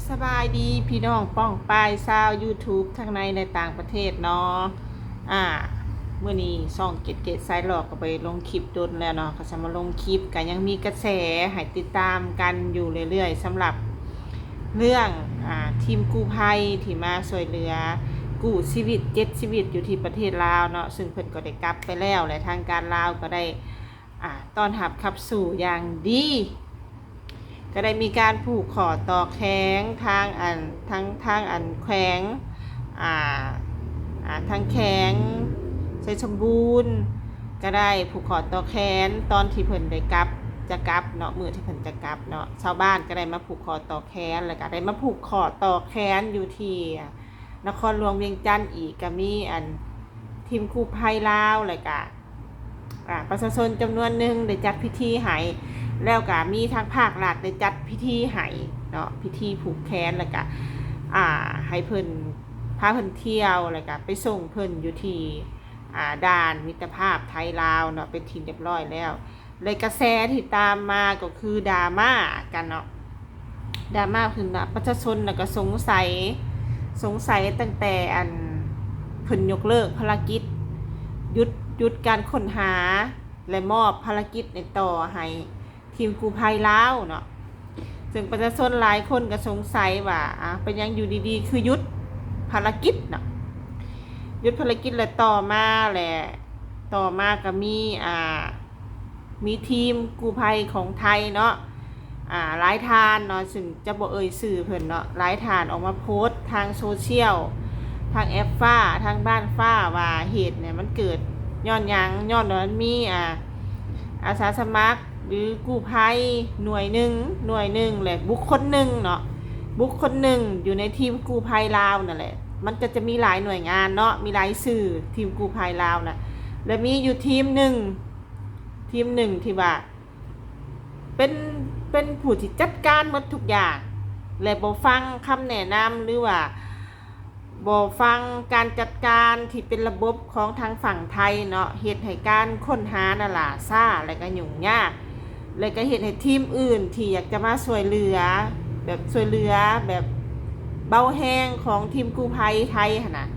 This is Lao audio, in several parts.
ສະບາຍດີພີ່ນ້ອງປ້ອງປາຍຊາວ YouTube ທັງໃນ ແລະ ຕ່າງປະເທດເນາະ. ອາ ມື້ນີ້ຊ່ອງເກດເກດສາຍຫຼອກກໍໄປລົງຄລິບດົນແລ້ວເນາະ ກໍຈະມາລົງຄລິບ ກໍຍັງມີກະແສໃຫ້ຕິດຕາມກັນຢູ່ເລື້ອຍໆ ສຳລັບເລື່ອງ ອາ ທີມກູ້ໄພທີ່ມາຊ່ວຍເຫຼືອກູ້ຊີວິດເຈັດຊີວິດຢູ່ທີ່ປະເທດລາວເນາະ ຊຶ່ງເພິ່ນກໍໄດ້ກັບໄປແລ້ວ ແລະ ທາງການລາວກໍໄດ້ ອາ ຕ້ອນຮັບຂັບສູ່ຢ່າງດີ ກໍໄດ້ມີການຜູກຂໍ້ຕໍ່ແຂນທາງອັນ ທາງ ທາງອັນແຂວງ ອາ ອາ ທາງແຂວງໄຊສົມບູນ ກໍໄດ້ຜູກຂໍ້ຕໍ່ແຂນຕອນທີ່ເພິ່ນໄດ້ກັບ ຈະກັບເນາະ ມື້ທີ່ເພິ່ນຈະກັບເນາະ ຊາວບ້ານກໍໄດ້ມາຜູກຂໍ້ຕໍ່ແຂນ ແລ້ວກໍໄດ້ມາຜູກຂໍ້ຕໍ່ແຂນຢູ່ທີ່ນະຄອນຫຼວງວຽງຈັນອີກ ກໍມີອັນທີມກູ້ໄພລາວ ແລ້ວກໍ ອາ ປະຊາຊົນຈຳນວນໜຶ່ງໄດ້ຈັດພິທີໃຫ້ ແລ້ວກະມີທາງພາກລັດໄດ້ຈັດພິທີໃຫ້ເນາະ ພິທີຜູກແຂນ ແລ້ວກະ ອາ ໃຫ້ເພິ່ນ ພາເພິ່ນທ່ຽວ ແລ້ວກະໄປສົ່ງເພິ່ນຢູ່ທີ່ ອາ ດ່ານມິດຕະພາບໄທລາວເນາະ ເປັນທີ່ຮຽບຮ້ອຍແລ້ວ. ແລະ ກະແສທີ່ຕາມມາກໍຄືດຣາມາກັນເນາະ ດຣາມາຂຶ້ນນະ ປະຊາຊົນນະກໍສົງໄສ ສົງໄສຕັ້ງແຕ່ອັນເພິ່ນຍົກເລີກພາລະກິດ ຢຸດ ຢຸດການຄົ້ນຫາ ແລະ ມອບພາລະກິດນີ້ຕໍ່ໃຫ້ທີມກູ້ໄພລາວເນາະ. ເຊິ່ງປະຊາຊົນຫຼາຍຄົນກໍສົງໄສວ່າ ອາ ເປັນຫຍັງຢູ່ດີໆຄືຢຸດພາລະກິດເນາະ ຢຸດພາລະກິດ ແລະ ຕໍ່ມາ ແລະ ຕໍ່ມາກໍມີ ອາ ມີທີມກູ້ໄພຂອງໄທເນາະ ອາ ຫຼາຍທ່ານເນາະ ຊຶ່ງຈະບໍ່ເອີ່ຍຊື່ເພິ່ນເນາະ ຫຼາຍທ່ານອອກມາໂພສທາງໂຊຊຽວ ທາງແອັບຟ້າ ທາງບ້ານຟ້າ ວ່າເຫດນີ້ມັນເກີດຍ້ອນຫຍັງ ຍ້ອນວ່າມັນມີ ອາ ອາສາສະໝັກ ຫຼື ກູ້ໄພໜ່ວຍໜຶ່ງ ໜ່ວຍໜຶ່ງ ແລະ ບຸກຄົນໜຶ່ງເນາະ ບຸກຄົນໜຶ່ງຢູ່ໃນທີມກູ້ໄພລາວນັ້ນແຫຼະ ມັນກໍຈະມີຫຼາຍໜ່ວຍງານເນາະ ມີຫຼາຍຊື່ ທີມກູ້ໄພລາວນະ ແລະ ມີຢູ່ທີມໜຶ່ງ ທີມໜຶ່ງທີ່ວ່າເປັນ ເປັນຜູ້ທີ່ຈັດການໝົດທຸກຢ່າງ ແລະ ບໍ່ຟັງຄຳແນະນຳ ຫຼືວ່າບໍ່ຟັງການຈັດການທີ່ເປັນລະບົບຂອງທາງຝັ່ງໄທເນາະ ເຮັດໃຫ້ການຄົ້ນຫານັ້ນຫຼ້າຊ້າ ແລະ ກໍຫຍຸ້ງຍາກ ແລະ ກໍເຮັດໃຫ້ທີມອື່ນທີ່ຢາກຈະມາຊ່ວຍເຫຼືອ ແບບຊ່ວຍເຫຼືອແບບເບົາແຮງຂອງທີມກູ້ໄພໄທຫັ້ນນະ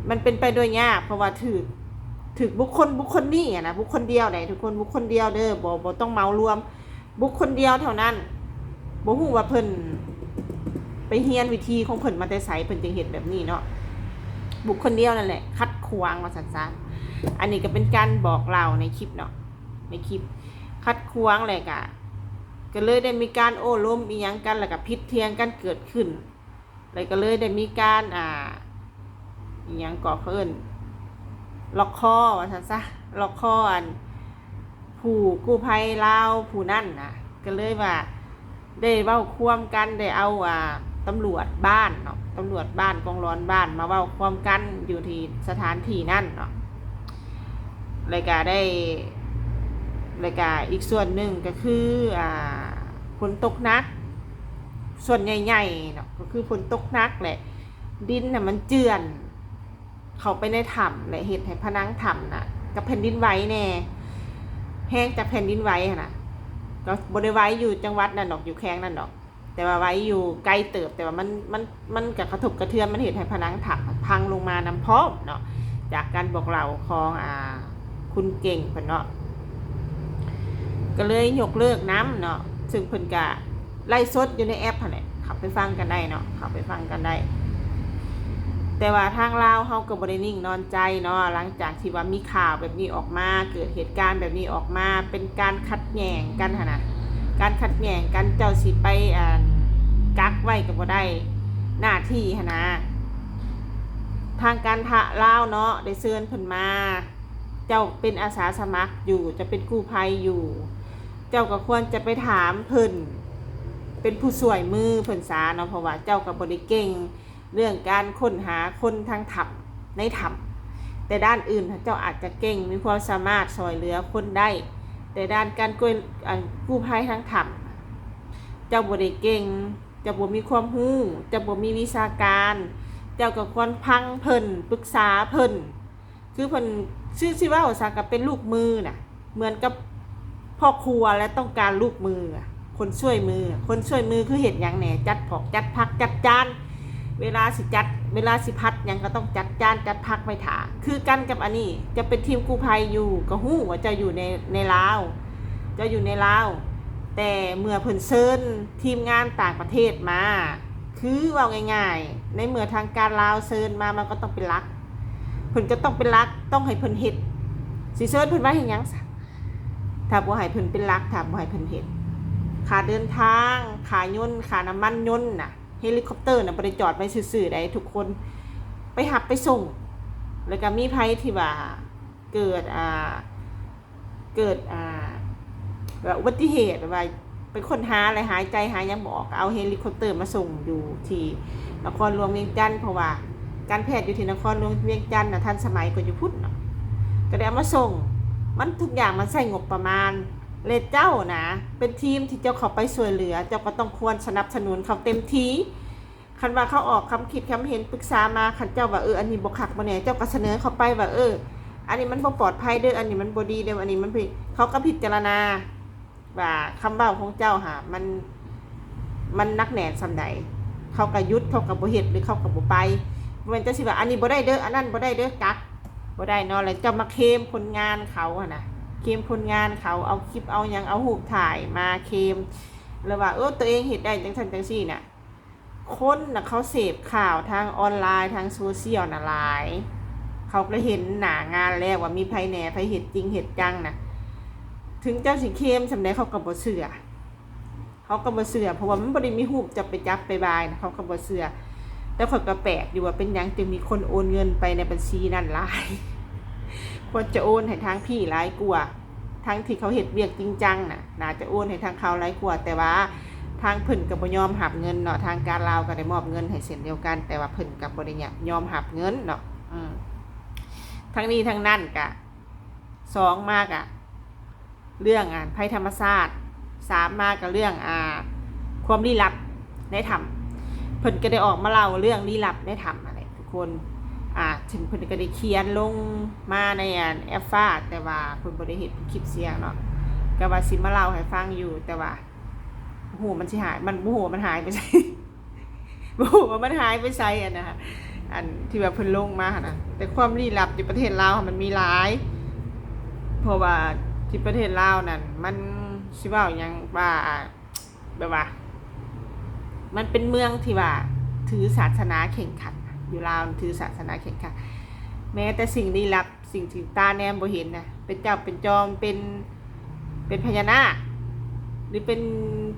ມັນເປັນໄປໂດຍຍາກ ເພາະວ່າຖືກ ຖືກບຸກຄົນ ບຸກຄົນນີ້ຫັ້ນນະ ບຸກຄົນດຽວໃດ໋ ທຸກຄົນ ບຸກຄົນດຽວເດີ ບໍ່ ບໍ່ຕ້ອງເໝົາລວມ ບຸກຄົນດຽວເທົ່ານັ້ນ ບໍ່ຮູ້ວ່າເພິ່ນໄປຮຽນວິທີຂອງເພິ່ນມາແຕ່ໃສ ເພິ່ນຈຶ່ງເຮັດແບບນີ້ເນາະ ບຸກຄົນດຽວນັ້ນແຫຼະຂັດຂວາງວ່າຊັ້ນຊະ. ອັນນີ້ກໍເປັນການບອກເລົ່າໃນຄລິບເນາະ ໃນຄລິບຂັດຂວາງ ແລ້ວກະ ກໍເລີຍໄດ້ມີການໂອ້ລົມອີ່ຫຍັງກັນ ແລ້ວກະຜິດຖຽງກັນເກີດຂຶ້ນ ແລ້ວກໍເລີຍໄດ້ມີການ ອ່າ ອີ່ຫຍັງເກາະ ເຂົາເອີ້ນລັອກຄໍວ່າຊັ້ນຊະ ລັອກຄໍອັນ ຜູ້ກູ້ໄພລາວຜູ້ນັ້ນນະ ກໍເລີຍວ່າໄດ້ເວົ້າຄວາມກັນ ໄດ້ເອົາ ອ່າ ຕຳຫຼວດບ້ານເນາະ ຕຳຫຼວດບ້ານ ກອງຫຼອນບ້ານມາເວົ້າຄວາມກັນຢູ່ທີ່ສະຖານທີ່ນັ້ນເນາະ ແລ້ວກະໄດ້ ແລ້ວກະອີກສ່ວນໜຶ່ງກໍຄື ອ່າ ຝົນຕົກໜັກ ສ່ວນໃຫຍ່ໆເນາະ ກໍຄືຝົນຕົກໜັກ ແລະ ດິນນະມັນເຈື່ອນເຂົ້າໄປໃນຖ້ຳ ແລະ ເຮັດໃຫ້ຜະໜັງຖ້ຳນະ ກັບແຜ່ນດິນໄຫວແດ່ ແຮງຈາກແຜ່ນດິນໄຫວຫັ້ນນະ ກໍບໍ່ໄດ້ໄຫວຢູ່ຈັງຫວັດນັ້ນດອກ ຢູ່ແຂວງນັ້ນດອກ ແຕ່ວ່າໄຫວຢູ່ໄກເຕີບ ແຕ່ວ່າມັນ ມັນ ມັນກະກະທົບກະເທືອນ ມັນເຮັດໃຫ້ຜະໜັງຖ້ຳພັງລົງມານຳພ້ອມເນາະ ຈາກການບອກເລົ່າຂອງ ອ່າ ຄຸນເກັ່ງເພິ່ນເນາະ ກໍເລີຍຍົກເລີກນຳເນາະ ເຊິ່ງເພິ່ນກະໄລຟ໌ສົດຢູ່ໃນແອັບຫັ້ນແຫຼະ ເຂົ້າໄປຟັງກັນໄດ້ເນາະ ເຂົ້າໄປຟັງກັນໄດ້. ແຕ່ວ່າທາງລາວເຮົາກໍບໍ່ໄດ້ນິ່ງນອນໃຈເນາະ ຫຼັງຈາກທີ່ວ່າມີຂ່າວແບບນີ້ອອກມາ ເກີດເຫດການແບບນີ້ອອກມາ ເປັນການຂັດແຍ່ງກັນຫັ້ນນະ ການຂັດແຍ່ງກັນ ເຈົ້າຊິໄປ ອັນ ກັກໄວ້ກໍບໍ່ໄດ້ ໜ້າທີ່ຫັ້ນນະ ທາງການລາວເນາະ ໄດ້ເຊີນເພິ່ນມາ ເຈົ້າເປັນອາສາສະໝັກຢູ່ ເຈົ້າເປັນກູ້ໄພຢູ່ ເຈົ້າກໍຄວນຈະໄປຖາມເພິ່ນ ເປັນຜູ້ຊ່ວຍມືເພິ່ນຊະເນາະ ເພາະວ່າເຈົ້າກໍບໍ່ໄດ້ເກັ່ງເລື່ອງການຄົ້ນຫາຄົນທາງຖ້ຳ ໃນຖ້ຳ ແຕ່ດ້ານອື່ນເຈົ້າອາດຈະເກັ່ງ ມີຄວາມສາມາດຊ່ວຍເຫຼືອຄົນໄດ້ ແຕ່ດ້ານການ ອັນ ກູ້ໄພທາງຖ້ຳ ເຈົ້າບໍ່ໄດ້ເກັ່ງ ເຈົ້າບໍ່ມີຄວາມຮູ້ ເຈົ້າບໍ່ມີວິຊາການ ເຈົ້າກໍຄວນຟັງເພິ່ນ ປຶກສາເພິ່ນ ຄືເພິ່ນ ຊິ ຊິເວົ້າຊະ ກໍເປັນລູກມືນະ ເໝືອນກັບພໍ່ຄົວ ແລະ ຕ້ອງການລູກມືອະ ຄົນຊ່ວຍມື ຄົນຊ່ວຍມືຄືເຮັດຫຍັງແດ່? ຈັດພອກຈັດຜັກຈັດຈານ ເວລາຊິຈັດ ເວລາຊິຜັດຫຍັງກໍຕ້ອງຈັດຈານຈັດຜັກໄວ້ຖ້າ. ຄືກັນກັບອັນນີ້ ຈະເປັນທີມກູ້ໄພຢູ່ ກໍຮູ້ວ່າເຈົ້າຢູ່ໃນ ໃນລາວ ເຈົ້າຢູ່ໃນລາວ ແຕ່ເມື່ອເພິ່ນເຊີນທີມງານຕ່າງປະເທດມາ ຄືເວົ້າງ່າຍໆ ໃນເມື່ອທາງການລາວເຊີນມາ ມັນກໍຕ້ອງເປັນຫຼັກ ເພິ່ນກໍຕ້ອງເປັນຫຼັກ ຕ້ອງໃຫ້ເພິ່ນເຮັດ. ຊິເຊີນເພິ່ນມາເຮັດຫຍັງຊະ ຖ້າບໍ່ໃຫ້ເພິ່ນເປັນຫຼັກ ຖ້າບໍ່ໃຫ້ເພິ່ນເຮັດ? ຄ່າເດີນທາງ ຄ່າຍົນ ຄ່ານ້ຳມັນຍົນນະ ເຮລິຄອບເຕີນະ ບໍ່ໄດ້ຈອດໄວ້ຊື່ໆໃດ໋ ທຸກຄົນໄປຮັບໄປສົ່ງ. ແລ້ວກໍມີໃຜທີ່ວ່າເກີດ ອ່າ ເກີດ ອ່າ ແບບອຸບັດຕິເຫດ ແບບວ່າໄປຄົ້ນຫາ ແລະ ຫາຍໃຈຫາຫຍັງບໍ່ອອກ ກໍເອົາເຮລິຄອບເຕີມາສົ່ງຢູ່ທີ່ນະຄອນຫຼວງວຽງຈັນ ເພາະວ່າການແພດຢູ່ທີ່ນະຄອນຫຼວງວຽງຈັນນະ ທັນສະໄໝກວ່າຢູ່ພຸ້ນເນາະ ກໍໄດ້ເອົາມາສົ່ງ. ມັນທຸກຢ່າງມັນໃຊ້ງົບປະມານ ແລະ ເຈົ້ານະ ເປັນທີມທີ່ເຈົ້າເຂົ້າໄປຊ່ວຍເຫຼືອ ເຈົ້າກໍຕ້ອງຄວນສະໜັບສະໜູນເຂົາເຕັມທີ່. ຄັນວ່າເຂົາອອກຄຳຄິດຄຳເຫັນປຶກສາມາ ຄັນເຈົ້າວ່າ ເອີ ອັນນີ້ບໍ່ຄັກບໍ່ແນ່ ເຈົ້າກໍສະເໜີເຂົາໄປວ່າ ເອີ ອັນນີ້ມັນບໍ່ປອດໄພເດີ ອັນນີ້ມັນບໍ່ດີເດີ ອັນນີ້ມັນຜິດ ເຂົາກໍພິຈາລະນາວ່າຄຳເວົ້າຂອງເຈົ້າຫາ ມັນ ມັນໜັກແໜ້ນສ່ຳໃດ ເຂົາກໍຢຸດ ເຂົາກໍບໍ່ເຮັດ ຫຼື ເຂົາກໍບໍ່ໄປ. ບໍ່ແມ່ນເຈົ້າຊິວ່າ ອັນນີ້ບໍ່ໄດ້ເດີ ອັນນັ້ນບໍ່ໄດ້ເດີ ກັກ ບໍ່ໄດ້ເນາະ. ແລ້ວເຈົ້າມາເຄມຜົນງານເຂົາຫັ້ນນະ ເຄມຜົນງານເຂົາ ເອົາຄລິບເອົາຫຍັງ ເອົາຮູບຖ່າຍມາເຄມ ແລ້ວວ່າ ເອີ ຕົວເອງເຮັດໄດ້ຈັ່ງຊັ້ນຈັ່ງຊີ້ນະ. ຄົນນະເຂົາເສບຂ່າວທາງອອນລາຍ ທາງໂຊຊຽວນະຫຼາຍ ເຂົາກໍເຫັນໜ້າງານແລ້ວວ່າມີໃຜແດ່ ໃຜເຮັດຈິງເຮັດຈັງນະ. ເຖິງເຈົ້າຊິເຄມສ່ຳໃດ ເຂົາກໍບໍ່ເຊື່ອ ເຂົາກໍບໍ່ເຊື່ອ ເພາະວ່າມັນບໍ່ໄດ້ມີຮູບຈັບໄປຈັບໄປບາຍນະ ເຂົາກໍບໍ່ເຊື່ອ. ແຕ່ຂ້ອຍກໍແປກຢູ່ວ່າເປັນຫຍັງຈຶ່ງມີຄົນໂອນເງິນໄປໃນບັນຊີນັ້ນຫຼາຍ ຄວນຈະໂອນໃຫ້ທາງພີ້ຫຼາຍກວ່າ ທັງທີ່ເຂົາເຮັດວຽກຈິງຈັງນະ ໜ້າຈະໂອນໃຫ້ທາງເຂົາຫຼາຍກວ່າ ແຕ່ວ່າທາງເພິ່ນກໍບໍ່ຍອມຮັບເງິນເນາະ. ທາງການລາວກໍໄດ້ມອບເງິນໃຫ້ເຊັ່ນດຽວກັນ ແຕ່ວ່າເພິ່ນກໍບໍ່ໄດ້ຍອມຮັບເງິນເນາະ. ອືມ ທັງນີ້ທັງນັ້ນກະ ສອງມາກະເລື່ອງ ອາ ໄພທຳມະຊາດ ສາມມາກະເລື່ອງ ອາ ຄວາມລີ້ລັບໃນຖ້ຳ. ເພິ່ນກໍໄດ້ອອກມາເລົ່າເລື່ອງລີ້ລັບໃນຖ້ຳຫັ້ນແຫຼະທຸກຄົນ. ອາ ເຊິ່ງເພິ່ນກໍໄດ້ຂຽນລົງມາໃນ ອັນ ແອັບຟ້າ ແຕ່ວ່າເພິ່ນບໍ່ໄດ້ເຮັດເປັນຄລິບສຽງເນາະ ກໍວ່າຊິມາເລົ່າໃຫ້ຟັງຢູ່ ແຕ່ວ່າບໍ່ຮູ້ມັນຊິຫາຍ ມັນ ບໍ່ຮູ້ວ່າມັນຫາຍໄປໃສ ບໍ່ຮູ້ວ່າມັນຫາຍໄປໃສ ອັນນະ ອັນທີ່ວ່າເພິ່ນລົງມາຫັ້ນນະ. ແຕ່ຄວາມລີ້ລັບຢູ່ປະເທດລາວຫັ້ນມັນມີຫຼາຍ ເພາະວ່າທີ່ປະເທດລາວນັ້ນ ມັນ ຊິເວົ້າຫຍັງວ່າ ແບບວ່າ ມັນເປັນເມືອງທີ່ວ່າຖືສາສະໜາເຄັ່ງຄັດ ຢູ່ລາວຖືສາສະໜາເຄັ່ງຄັດ. ແມ້ແຕ່ສິ່ງລີ້ລັບ ສິ່ງທີ່ຕາແນມບໍ່ເຫັນນະ ເປັນເຈົ້າເປັນຈອມ ເປັນ ເປັນພະຍານາກ ຫຼື ເປັນ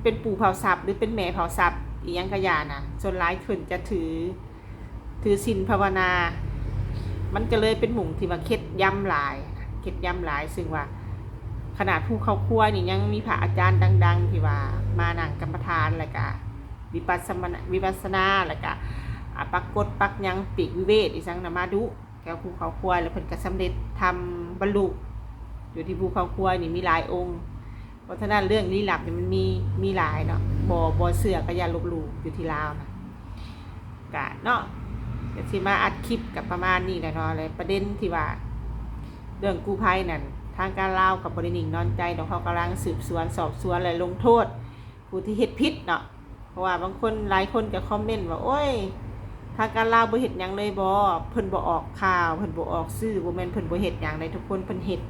ເປັນປູ່ເຝົ້າຊັບ ຫຼື ເປັນແມ່ເຝົ້າຊັບ ອີ່ຫຍັງກະຢ່ານະ ສ່ວນຫຼາຍເພິ່ນຈະຖື ຖືສິນພາວະນາ. ມັນກໍເລີຍເປັນໝ່ອງທີ່ວ່າເຂັດຢຳຫຼາຍ ເຂັດຢຳຫຼາຍ ຊຶ່ງວ່າຂະໜາດພູເຂົາຄວາຍນີ້ ຍັງມີພະອາຈານດັງໆ ທີ່ວ່າມານັ່ງກຳມະຖານ ແລ້ວກະວິປັດສະມະນະ ວິປັດສະນາ ແລ້ວກະ ອາ ປັກກົດປັກຫຍັງ ປີກວິເວກອີ່ຫຍັງນະ ມາດຸ ແຖວພູເຂົາຄວາຍ ແລ້ວເພິ່ນກໍສຳເລັດທຳບັນລຸຢູ່ທີ່ພູເຂົາຄວາຍນີ້ມີຫຼາຍອົງ. ເພາະສະນັ້ນເລື່ອງລີ້ລັບນີ້ມັນມີ ມີຫຼາຍເນາະ ບໍ່ ບໍ່ເຊື່ອກໍຢ່າລົບຫຼູ່ຢູ່ທີ່ລາວນະ. ກະເນາະ ກະຊິມາອັດຄລິບກໍປະມານນີ້ແຫຼະເນາະ. ແລະປະເດັນທີ່ວ່າເລື່ອງກູ້ໄພນັ້ນ ທາງການລາວກໍບໍ່ໄດ້ນິ່ງນອນໃຈດອກ ເຂົາກຳລັງສືບສວນສອບສວນ ແລະລົງໂທດຜູ້ທີ່ເຮັດຜິດເນາະ. ເພາະວ່າບາງຄົນ ຫຼາຍຄົນກໍຄອມເມັນວ່າ ໂອ້ຍ ທາງການລາວບໍ່ເຮັດຫຍັງເລີຍບໍ? ເພິ່ນບໍ່ອອກຂ່າວ ເພິ່ນບໍ່ອອກສື່ ບໍ່ແມ່ນເພິ່ນບໍ່ເຮັດຫຍັງໃດ໋ທຸກຄົນ ເພິ່ນເຮັດ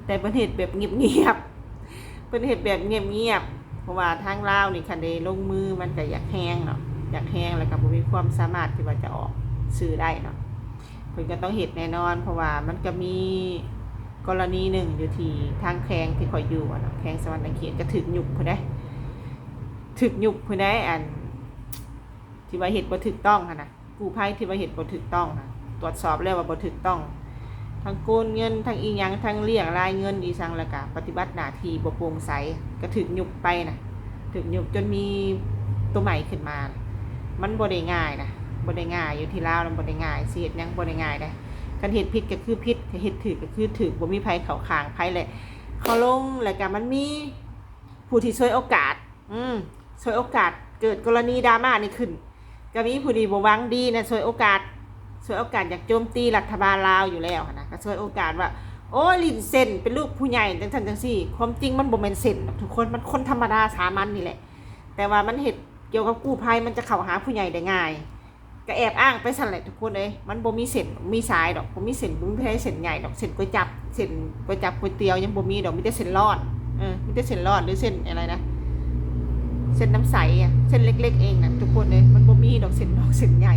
ແຕ່ເພິ່ນເຮັດແບບງຽບໆ ເພິ່ນເຮັດແບບງຽບໆ ເພາະວ່າທາງລາວນີ້ຄັນໄດ້ລົງມືມັນກໍຢາກແຮງເນາະ ຢາກແຮງ ແລ້ວກໍບໍ່ມີຄວາມສາມາດທີ່ວ່າຈະອອກສື່ໄດ້ເນາະ. ເພິ່ນກໍຕ້ອງເຮັດແນ່ນອນ ເພາະວ່າມັນກໍມີກໍລະນີໜຶ່ງຢູ່ທີ່ທາງແຂວງທີ່ຂ້ອຍຢູ່ຫັ້ນນະ ແຂວງສະຫວັນນະເຂດ ກໍຖືກຍຸບພຸ້ນເດ້ ຖືກຍຸບພຸ້ນເດ້ ອັນທີ່ວ່າເຮັດບໍ່ຖືກຕ້ອງຫັ້ນນະ ກູ້ໄພທີ່ວ່າເຮັດບໍ່ຖືກຕ້ອງນະ ຕວດສອບແລ້ວວ່າບໍ່ຖືກຕ້ອງ ທັງໂກນເງິນ ທັງອີ່ຫຍັງ ທັງເລຍລາຍເງິນອີ່ຫຍັງ ແລ້ວກະປະຕິບັດໜ້າທີ່ບໍ່ໂປ່ງໃສ ກະຖືກຍຸບໄປນະ ຖືກຍຸບຈົນມີໂຕໃໝ່ຂຶ້ນມາ. ມັນບໍ່ໄດ້ງ່າຍນະ ບໍ່ໄດ້ງ່າຍ ຢູ່ທີ່ລາວນະບໍ່ໄດ້ງ່າຍ ຊິເຮັດຫຍັງບໍ່ໄດ້ງ່າຍເດ້. ຄັນເຮັດຜິດກໍຄືຜິດ ຄັນເຮັດຖືກກໍຄືຖືກ ບໍ່ມີໃຜເຂົ້າຂ້າງໃຜ ແລະ ເຂົາລົງ ແລ້ວກະມັນມີຜູ້ທີ່ສວຍໂອກາດ ອືມ ສວຍໂອກາດເກີດກໍລະນີດຣາມານີ້ຂຶ້ນ ກໍມີຜູ້ທີ່ບໍ່ຫວັງດີນະ ສວຍໂອກາດ ສວຍໂອກາດຢາກໂຈມຕີລັດຖະບານລາວຢູ່ແລ້ວຫັ້ນນະ ກໍສວຍໂອກາດວ່າ ໂອ້ຍ ຫຼິ້ນເສັ້ນ ເປັນລູກຜູ້ໃຫຍ່ ຈັ່ງຊັ້ນຈັ່ງຊີ້. ຄວາມຈິງມັນບໍ່ແມ່ນເສັ້ນດອກທຸກຄົນ, ມັນຄົນທຳມະດາສາມັນນີ້ແຫຼະ ແຕ່ວ່າມັນເຮັດກ່ຽວກັບກູ້ໄພ ມັນຈະເຂົ້າຫາຜູ້ໃຫຍ່ໄດ້ງ່າຍ. ກະແອບອ້າງໄປຊັ້ນແຫຼະທຸກຄົນເອີຍ. ມັນບໍ່ມີເສັ້ນມີສາຍດອກ, ບໍ່ມີເສັ້ນບຸນເພເສັ້ນໃຫຍ່ດອກ, ເສັ້ນກວຍຈັບ ເສັ້ນກວຍຈັບກວຍຕຽວຍັງບໍ່ມີດອກ, ມີແຕ່ເສັ້ນລອດ. ເອີ ມີແຕ່ເສັ້ນລອດ ຫຼືເສັ້ນອະໄລນະ ເສັ້ນນ້ຳໃສອະ ເສັ້ນເລັກໆເອງນະທຸກຄົນເອີຍ. ມັນບໍ່ມີດອກເສັ້ນນອກເສັ້ນໃຫຍ່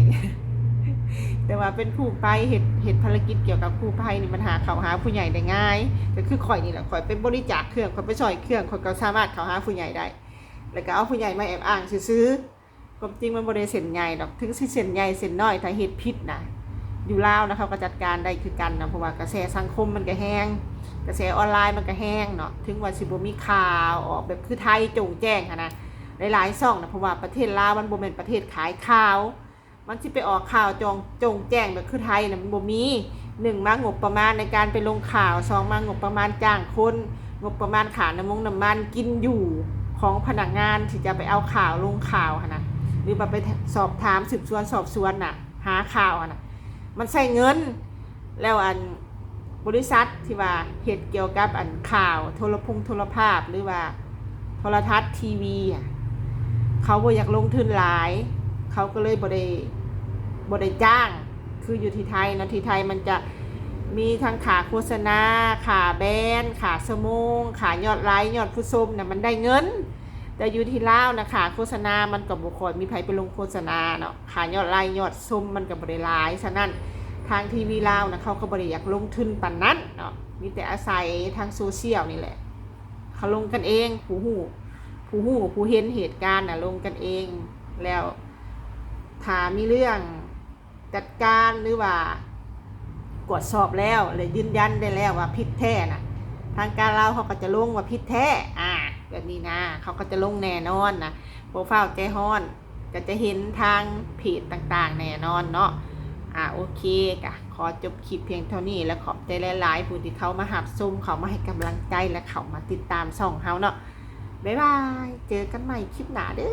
ແຕ່ວ່າເປັນກູ້ໄພ ເຮັດ ເຮັດພາລະກິດກ່ຽວກັບກູ້ໄພນີ້ ມັນຫາເຂົ້າຫາຜູ້ໃຫຍ່ໄດ້ງ່າຍ. ກໍຄືຂ້ອຍນີ້ແຫຼະ, ຂ້ອຍໄປບໍລິຈາກເຄື່ອງ, ຂ້ອຍໄປຊ່ອຍເຄື່ອງ, ຂ້ອຍກໍສາມາດເຂົ້າຫາຜູ້ໃຫຍ່ໄດ້ ແລ້ວກໍເອົາຜູ້ໃຫຍ່ມາແອບອ້າງຊື່ໆ. ຄວາມຈິງມັນບໍ່ໄດ້ເສັ້ນໃຫຍ່ດອກ, ເຖິງຊິເສັ້ນໃຫຍ່ເສັ້ນນ້ອຍ ຖ້າເຮັດຜິດນະ ຢູ່ລາວນະ ເຂົາກໍຈັດການໄດ້ຄືກັນນະ, ເພາະວ່າກະແສສັງຄົມມັນກໍແຮງ, ກະແສອອນລາຍມັນກໍແຮງເນາະ. ເຖິງວ່າຊິບໍ່ມີຂ່າວອອກແບບຄືໄທໂຈ່ງແຈ້ງຫັ້ນນະ ຫຼາຍໆຊ່ອງນະ, ເພາະວ່າປະເທດລາວມັນບໍ່ແມ່ນປະເທດຂາຍຂ່າວ. ມັນຊິໄປອອກຂ່າວໂຈ່ງ ໂຈ່ງແຈ້ງແບບຄືໄທນະ ມັນບໍ່ມີ. ໜຶ່ງມາ ງົບປະມານໃນການໄປລົງຂ່າວ, ສອງມາ ງົບປະມານຈ້າງຄົນ, ງົບປະມານຄ່ານ້ຳມົງນ້ຳມັນກິນຢູ່ຂອງພະນັກງານທີ່ຈະໄປເອົາຂ່າວລົງຂ່າວຫັ້ນນະ ຫຼືວ່າໄປສອບຖາມສືບສວນສອບສວນນະ ຫາຂ່າວຫັ້ນນະ ມັນໃຊ້ເງິນ. ແລ້ວອັນ ບໍລິສັດທີ່ວ່າເຮັດກ່ຽວກັບອັນຂ່າວໂທລະພົງໂທລະພາບ ຫຼືວ່າໂທລະທັດ ທີວີ ອະ ເຂົາບໍ່ຢາກລົງທຶນຫຼາຍ, ເຂົາກໍເລີຍບໍ່ໄດ້ ບໍ່ໄດ້ຈ້າງ ຄືຢູ່ທີ່ໄທເນາະ. ທີ່ໄທມັນຈະມີທັງຄ່າໂຄສະນາ, ຄ່າແບຣນ, ຄ່າຊົ່ວໂມງ, ຄ່າຍອດໄລ, ຍອດຜູ້ຊົມນະ ມັນໄດ້ເງິນ. ແຕ່ຢູ່ທີ່ລາວນະ ຄ່າໂຄສະນາມັນກໍບໍ່ຄ່ອຍມີໃຜໄປລົງໂຄສະນາເນາະ, ຄ່າຍອດໄລຍອດຊົມມັນກໍບໍ່ໄດ້ຫຼາຍ. ສະນັ້ນ ທາງທີວີລາວນະ ເຂົາກໍບໍ່ໄດ້ຢາກລົງທຶນປານນັ້ນເນາະ, ມີແຕ່ອາໄສທາງໂຊຊຽວນີ້ແຫຼະ ເຂົາລົງກັນເອງ, ຜູ້ຮູ້ ຜູ້ຮູ້ ຜູ້ເຫັນເຫດການນະ ລົງກັນເອງ. ແລ້ວຖ້າມີເລື່ອງ ຈັດການ ຫຼືວ່າກວດສອບແລ້ວ ແລະ ຢືນຢັນໄດ້ແລ້ວວ່າຜິດແທ້ນະ ທາງການລາວເຂົາກໍຈະລົງວ່າຜິດແທ້ ອາ ແບບນີ້ນະ ເຂົາກໍຈະລົງແນ່ນອນນະ. ບໍ່ຟ້າວໃຈຮ້ອນ ກໍຈະເຫັນທາງເພຈຕ່າງໆແນ່ນອນເນາະ. ອາ ໂອເຄ ກະຂໍຈົບຄລິບພຽງເທົ່ານີ້ ແລະ ຂອບໃຈຫຼາຍໆຜູ້ທີ່ເຂົ້າມາຮັບຊົມ, ເຂົ້າມາໃຫ້ກຳລັງໃຈ ແລະ ເຂົ້າມາຕິດຕາມຊ່ອງເຮົາເນາະ. ບາຍບາຍ ເຈີກັນໃໝ່ຄລິບໜ້າເດີ້.